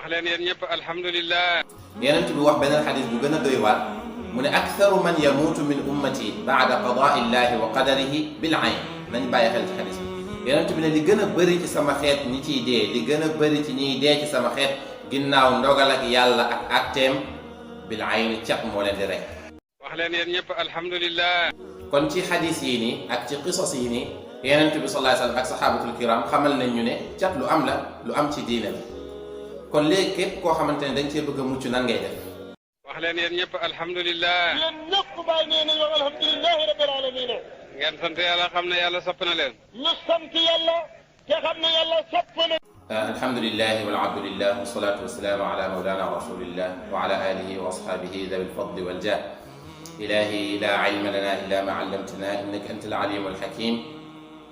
leen yéen ñëpp alhamdulillah. yonent bi wax beneen xadis bu gën a doy waar mu ne aktharu man yamuutu min ummati baada qadaa illahi wa qadarihi bil ayn. nañ bàyyi xel ci xadis bi yonent bi ne li gën a bëri ci sama xeet ñi ciy dee li gën a bëri ci ñiy dee ci sama xeet ginnaaw ndogal ak yàlla ak atteem bil ayn cat moo leen di rek. wax leen yéen ñëpp alhamdulillah. kon ci xadis yi nii ak ci qisas yi nii yonent bi sallallahu alayhi wa sallam ak saxaabatul kiram xamal nañ ñu ne cat lu am la lu am ci diine la. kon léegi képp koo xamante ne dañ cee bëgg a mucc nan ngay def. wax leen yéen ñëpp alhamdulillah. yéen ñëpp bàyyi nee nañ wax alhamdulilahi rabbil alamin. ngeen sant yàlla xam ne yàlla sopp na leen. ñu sant yàlla te xam ne yàlla sopp na. alhamdulilahi wal abdulillah wasalaatu wasalaamu ala mawlana rasulillah wa ala alihi wa ashabihi dawi lfadli waljah. ilahi la ilma lana illa ma allamtana innaka anta alalim alhakim.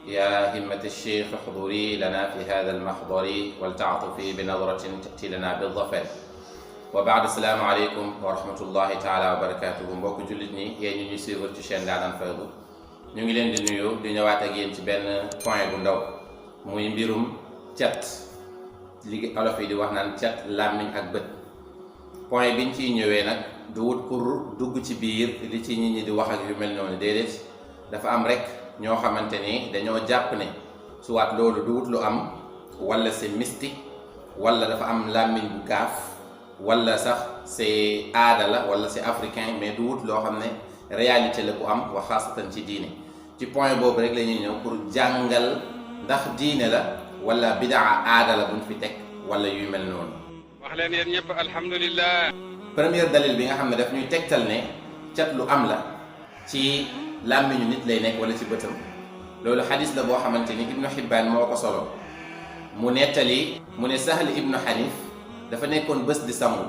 يا همة الشيخ احضري لنا في هذا المحضر ولتعطفي بنظرة تأتي لنا بالظفر وبعد السلام عليكم ورحمة الله تعالى وبركاته mbokk jullit ñi yéen ñu suivre ci chaîne Ndaanaan Faydu ñu ngi leen di nuyu di ñëwaat ak yéen ci benn point bu ndaw muy mbirum cat li olof yi di wax naan cat làmmiñ ak bët. point biñ ciy ñëwee nag du wut pour dugg ci biir li ci nit ñi di wax ak yu mel noonu déedéet dafa am rek ñoo xamante ni dañoo jàpp ne soit loolu du wut lu am wala c'est mystique wala dafa am làmmiñ bu gaaf wala sax c'est aada la wala c'est africain mais du wut loo xam ne réalité la bu am wa xaasatan ci diine. ci point boobu rek la ñuy ñëw pour jàngal ndax diine la wala bidaa aada la buñ fi teg wala yu mel noonu. wax leen yéen ñëpp alhamdulillah. première dalil bi nga xam ne daf ñuy tegtal ne cat lu am la ci làmmiñu nit lay nekk wala ci bëtam loolu xadis la boo xamante ni ibnu Hibbaan moo ko solo mu nettali mu ne Sahl ibnu Hanif dafa nekkoon bés di sangu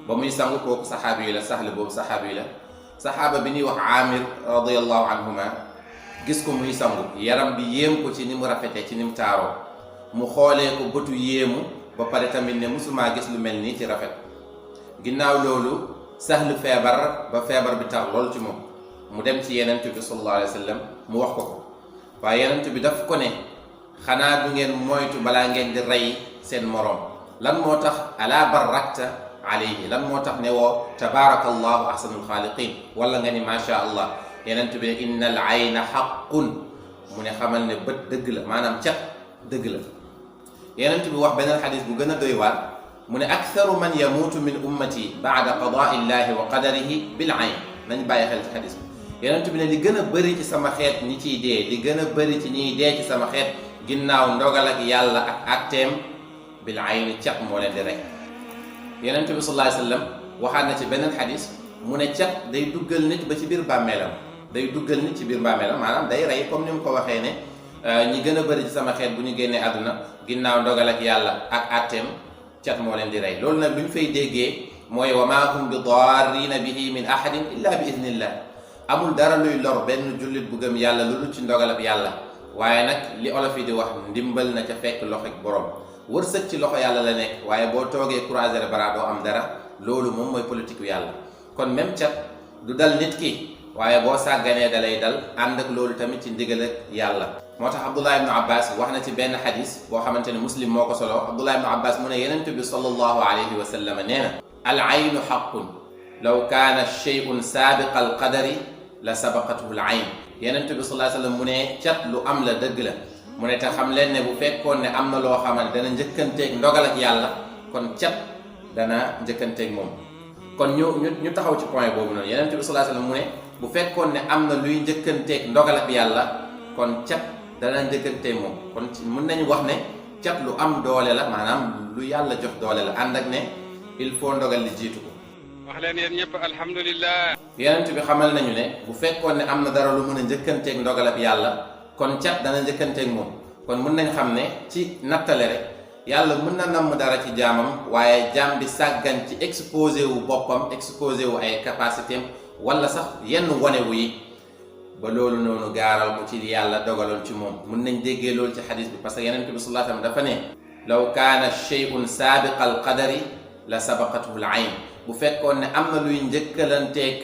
ba muy sangu kooku saxaabi yi la Sahl boobu saxaabi yi la saxaaba bi ñuy wax Aamir radiyallahu anhuma gis ko muy sangu yaram bi yéem ko ci ni mu rafetee ci ni mu taaroo mu xoolee ko bëtu yéemu ba pare tamit ne musumaa gis lu mel nii ci rafet. ginnaaw loolu Sahl feebar ba feebar bi tar loolu ci moom mu dem ci yenent bi sallallahu alayhi wa sallam mu wax ko waaye yenent bi daf ko ne xanaa du ngeen moytu balaa ngeen di rey seen moroom lan moo tax ala barakta alayhi lan moo tax ne woo tabaarakallahu ahsanul xaaliqin wala nga ni macha allah yenent bi ne inna al ayna xaqun mu ne xamal ne bët dëgg la maanaam cat dëgg la. yenent bi wax beneen xadis bu gën a doy waar mu ne aktharu man yamuutu min ummati baada qadaa illahi wa qadarihi bil ayn. nañ bàyyi xel ci xadis bi yonent bi ne li gën a bëri ci sama xeet ñi ciy dee li gën a bëri ci ñiy dee ci sama xeet ginnaaw ndogal ak yàlla ak atteem bil ayni cat moo leen di rek. yonent bi sallallahu alayhi wa sallam waxaat na ci beneen xadis mu ne cat day duggal nit ba ci biir bàmmeelam day duggal nit ci biir bàmmeelam maanaam day rey comme ni mu ko waxee ne ñi gën a bëri ci sama xeet bu ñu génnee àdduna ginnaaw ndogal ak yàlla ak atteem cat moo leen di rey. loolu nag lu ñu fay déggee mooy wa maa hum bi daarriina bihi min ahadin illa bi idnillah amul dara luy lor benn jullit bu gëm yàlla lu dul ci ndogalab yàlla waaye nag li olof yi di wax ndimbal na ca fekk loxo ak borom wërsëg ci loxo yàlla la nekk waaye boo toogee croiser bras doo am dara loolu moom mooy politique yu yàlla. kon même cat du dal nit ki waaye boo sàgganee da lay dal ànd ak loolu tamit ci ndigal ak yàlla. moo tax Abdullah ibnu Abbas wax na ci benn xadis boo xamante ne muslim moo ko solo Abdullah ibnu Abbas mu ne yonent bi sallallahu alayhi wa sallam nee na al aynu xaqun law kaana shay'un saabiqa al qadari la sabaqathu al ayn. yonent bi sallallahu alayhi wa sallam mu ne cat lu am la dëgg la mu ne te xam leen ne bu fekkoon ne am na loo xamante dana njëkkanteeg ndogal ak yàlla kon cat dana njëkkanteeg moom. kon ñu taxaw ci point boobu noonu yonent bi sallallahu alayhi wa sallam mu ne bu fekkoon ne am na luy njëkkanteeg ndogal ak yàlla kon cat dana njëkkanteeg moom kon mën nañu wax ne cat lu am doole la maanaam lu yàlla jox doole la ànd ak ne il faut ndogal li jiitu ko. wax leen yéen ñëpp alhamdulillah. yonent bi xamal nañu ne bu fekkoon ne am na dara lu mën a njëkkanteeg ndogal ak yàlla kon cat dana njëkkanteeg moom kon mën nañ xam ne ci nattale rek yàlla mën na namm dara ci jaamam waaye jaam bi sàggan ci exposé wu boppam exposé wu ay capacité am wala sax yenn wonewu yi ba loolu noonu gaaral ko ci yàlla dogaloon ci moom. mën nañ déggee loolu ci xadis bi parce que yonent bi sallallahu alayhi wa sallam dafa ne law kaana shay'un saabiqa al qadari la sabaqathu al ayn. bu fekkoon ne am na luy njëkkalanteeg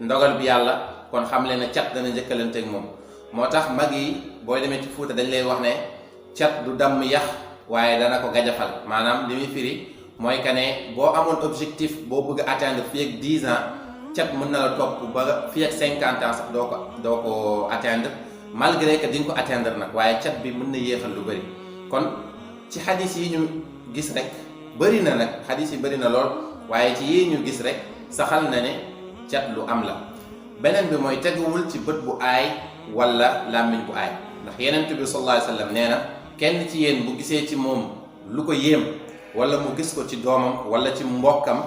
ndogal bi yàlla kon xam leen ne cat dana njëkkalanteeg moom. moo tax mag yi booy demee ci Fuuta dañ lay wax ne cat du damm yax waaye dana ko gajafal maanaam li muy firi mooy que ne boo amoon objectif boo bëgg a atteindre fii ak 10 ans cat mën na la topp ba fii ak 50 ans sax doo ko atteindre malgré que di nga ko atteindre nag waaye cat bi mën na yéexal lu bëri. kon ci xadis yi ñu gis rek bëri na nag xadis yi bëri na lool waaye ci yii ñu gis rek saxal na ne cat lu am la. beneen bi mooy teguwul ci bët bu aay wala làmmiñ bu aay ndax yenent bi sallallahu alayhi wa sallam nee na kenn ci yéen bu gisee ci moom lu ko yéem wala mu gis ko ci doomam wala ci mbokkam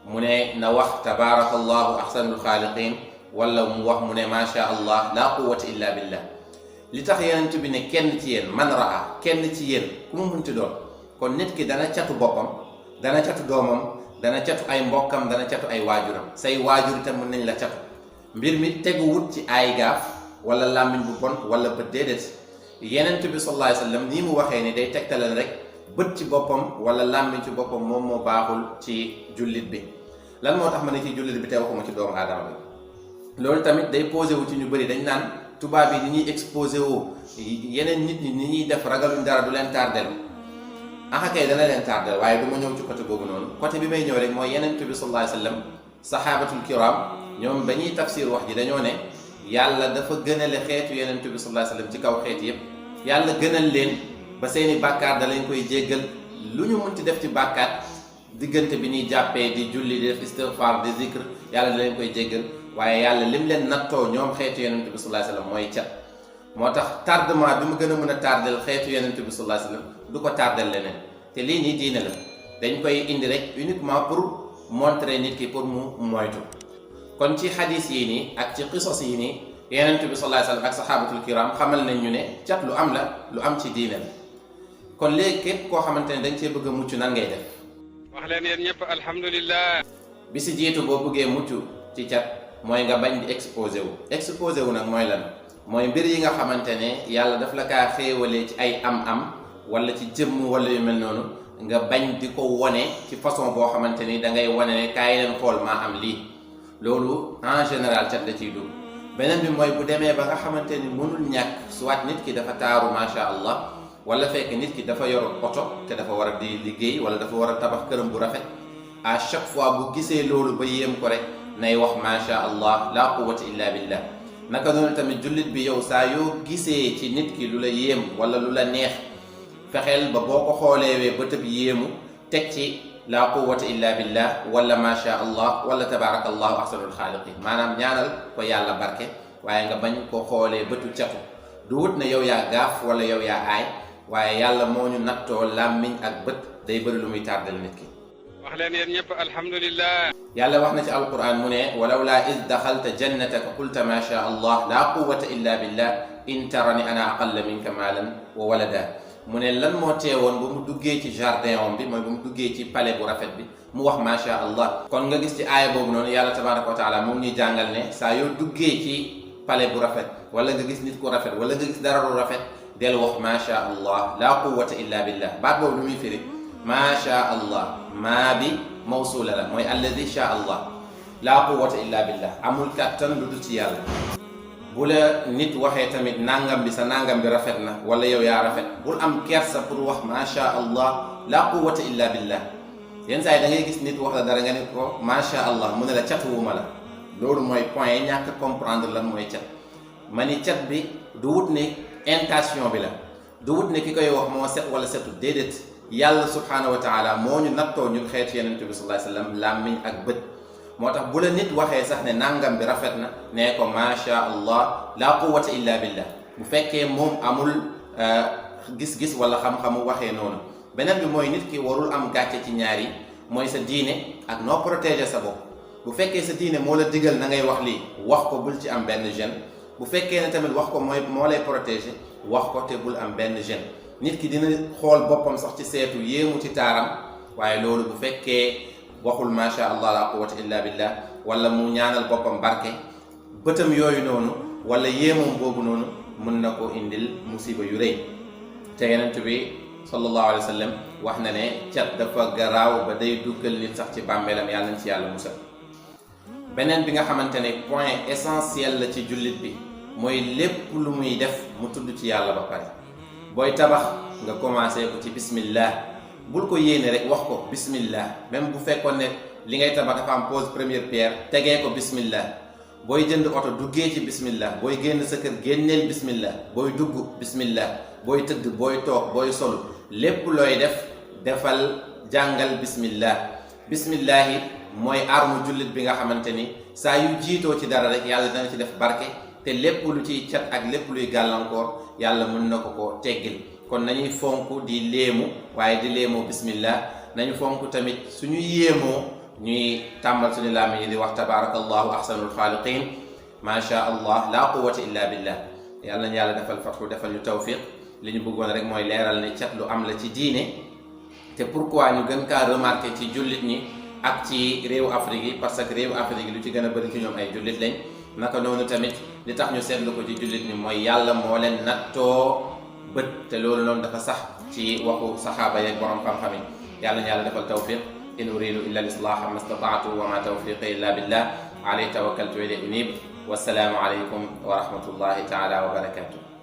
mu ne na wax tabaarakallahu ahsanul xaaliqin wala mu wax mu ne macha allah la quwwata illa billah. li tax yenent bi ne kenn ci yéen man raa kenn ci yéen ku mu munti doon kon nit ki dana catu boppam dana catu doomam dana catu ay mbokkam dana catu ay waajuram say waajur itam mën nañ la catu. mbir mi teguwut ci ay gaaf wala làmmiñ bu bon wala bët déedéet yenent bi sallallahu alayhi wa sallam nii mu waxee ni day tegtalal rek bët ci boppam wala làmmiñ ci boppam moom moo baaxul ci jullit bi. lan moo tax ma ne ci jullit bi te waxuma ci doomu aadama bi loolu tamit day posé wu ci ñu bëri dañ naan tubaab yi ni ñuy exposé wu yeneen nit ñi ni ñuy def ragaluñ dara du leen tardel kay dana leen tardel waaye du ma ñëw ci côté boobu noonu côté bi may ñëw rek mooy yenent bi sallallahu alayhi wa sallam sahabatul kiram ñoom ba ñuy tafsir wax ji dañoo ne yàlla dafa gënale xeetu yenent bi sallallahu alayhi wa sallam ci kaw xeet yépp yàlla gënal leen ba seeni bàkkaar da lañ koy jéggal lu ñu munti def ci bàkkaar diggante bi ñuy jàppee di julli di def istighfar di zikr yàlla da leen koy jéggal waaye yàlla lim leen nattoo ñoom xeetu yenent bi sallallahu alayhi wa sallam mooy cat moo tax tardement bi mu gën a mën a tardel xeetu yenent bi sallallahu alayhi wa sallam du ko tardel leneen te lii nii diine la dañ koy indi rek uniquement pour montrer nit ki pour mu moytu. kon ci xadis yi nii ak ci qisas yi nii yenent bi sallallahu alayhi wa sallam ak sahabatul kiram xamal nañ ñu ne cat lu am la lu am ci diine la. kon léegi képp koo xamante ne dañ cee bëgg a mucc nan ngay def. wax leen yéen ñëpp alhamdulillah. bi si jiitu boo bëggee mucc ci cat mooy nga bañ di exposé wu nag mooy lan mooy mbir yi nga xamante ne yàlla daf la kaa xéewalee ci ay am-am wala ci jëmm wala yu mel noonu nga bañ di ko wone ci façon boo xamante ni da ngay wone ne kaay leen xool maa am lii loolu en général cat la ciy dugg. beneen bi mooy bu demee ba nga xamante ni mënul ñàkk soit nit ki dafa taaru macha allah wala fekk nit ki dafa yor oto te dafa war a di liggéey wala dafa war a tabax këram bu rafet à chaque fois bu gisee loolu ba yéem ko rek nay wax macha allah la quwwata illa billah. naka noonu tamit jullit bi yow saa yoo gisee ci nit ki lu la yéem wala lu la neex fexeel ba boo ko xooleewee bëtëb yéemu teg ci la quwwata illa billah wala macha allah wala tabarakallahu ahsanul xaaliqin maanaam ñaanal ko yàlla barke waaye nga bañ ko xoolee bëtu catu du wut ne yow yaa gaaf wala yow yaa aay waaye yàlla moo ñu nattoo làmmiñ ak bët day bëri lu muy tardel nit ki. wax leen yéen ñëpp alhamdulillah. yàlla wax na ci alquran mu ne walaw laa id daxalta jannataka qulta ma sha allah la quwwata illa billah in tarani ana aqalla minka maalan wa walada mu ne lan moo teewoon ba mu duggee ci jardin om bi mooy ba mu duggee ci palais bu rafet bi mu wax ma sha allah. kon nga gis ci aaya boobu noonu yàlla tabaraka wa taala moom ñuy jàngal ne saa yoo duggee ci palais bu rafet wala nga gis nit ku rafet wala nga gis dara lu rafet del wax ma sha allah la quwwata illa billah. baat boobu lu muy firi ma sha allah maa bi mawsuula la mooy alladi sha allah la quwwata illa billah amul kàttan lu dul ci yàlla. bu la nit waxee tamit nangam bi sa nangam bi rafet na wala yow yaa rafet bul am kersa pour wax ma sha allah la quwwata illa billah. yenn saa yi da ngay gis nit wax la dara nga ne ko ma sha allah mu ne la catuwuma la loolu mooy point yi ñàkk comprendre lan mooy cat. ma ni cat bi du wut ne intention bi la du wut ne ki koy wax moo set wala setul déedéet yàlla subhanahu wa taala moo ñu nattoo ñun xeetu yenente bi sallallahu alayhi wasallam làmmiñ ak bët. moo tax bu la nit waxee sax ne nangam bi rafet na nee ko macha allah la quwwata illa billah bu fekkee moom amul gis-gis wala xam-xamu waxee noonu. beneen bi mooy nit ki warul am gàcce ci ñaar yi mooy sa diine ak noo protéger sa bopp. bu fekkee sa diine moo la digal na ngay wax lii wax ko bul ci am benn gêne bu fekkee ne tamit wax ko mooy moo lay protéger wax ko te bul am benn gêne. nit ki dina xool boppam sax ci seetu yéemu ci taaram waaye loolu bu fekkee waxul macha allah la quwwata illa billah wala mu ñaanal boppam barke bëtam yooyu noonu wala yéemoom boobu noonu mën na ko indil musiba yu rëy. te yenent bi sallallahu alayhi wa sallam wax na ne cat dafa garaaw ba day duggal nit sax ci bàmmeelam yàlla nañ ci yàlla musal. beneen bi nga xamante ne point essentiel la ci jullit bi mooy lépp lu muy def mu tudd ci yàlla ba pare. booy tabax nga commencé ko ci bismillah bul ko yéene rek wax ko bismillah. même bu fekkoon ne li ngay tabax dafa am pose première pierre tegee ko bismillah. booy jënd oto duggee ci bismillah. booy génn sa kër génneel bismillah. booy dugg bismillah. booy tëdd booy toog booy solu lépp looy def defal jàngal bismillah. bismillahi mooy armu jullit bi nga xamante ni saa yu jiitoo ci dara rek yàlla dana ci def barke te lépp lu ciy cat ak lépp luy gàllankoor yàlla mën na ko ko teggil. kon nañuy fonk di léemu waaye di léemoo bismillah. nañu fonk tamit suñu yéemoo ñuy tàmbal suñu làmmiñ yi di wax tabarakallahu ahsanul xaaliqin ma sha allah la quwwata illa billah. yàlla nañu yàlla defal fatxu defal ñu tawfiq. li ñu bëggoon rek mooy leeral ne cat lu am la ci diine te pourquoi ñu gën kaa remarqué ci jullit ñi ak ci réewu Afrique yi parce que réewu Afrique yi lu ci gën a bëri ci ñoom ay jullit lañ. naka noonu tamit li tax ñu seetlu ko ci jullit ñi mooy yàlla moo leen nattoo bët te loolu noonu dafa sax ci waxu saxaaba yeeg borom xam-xam yi. yàlla na yàlla defal tawfiq. in uridu illa al islaha ma stata'tu wa ma tawfiqi illa billah alayhi tawakkaltu wa ilayhi unib. wassalaamu alaykum wa rahmatullahi taala wa barakatuh.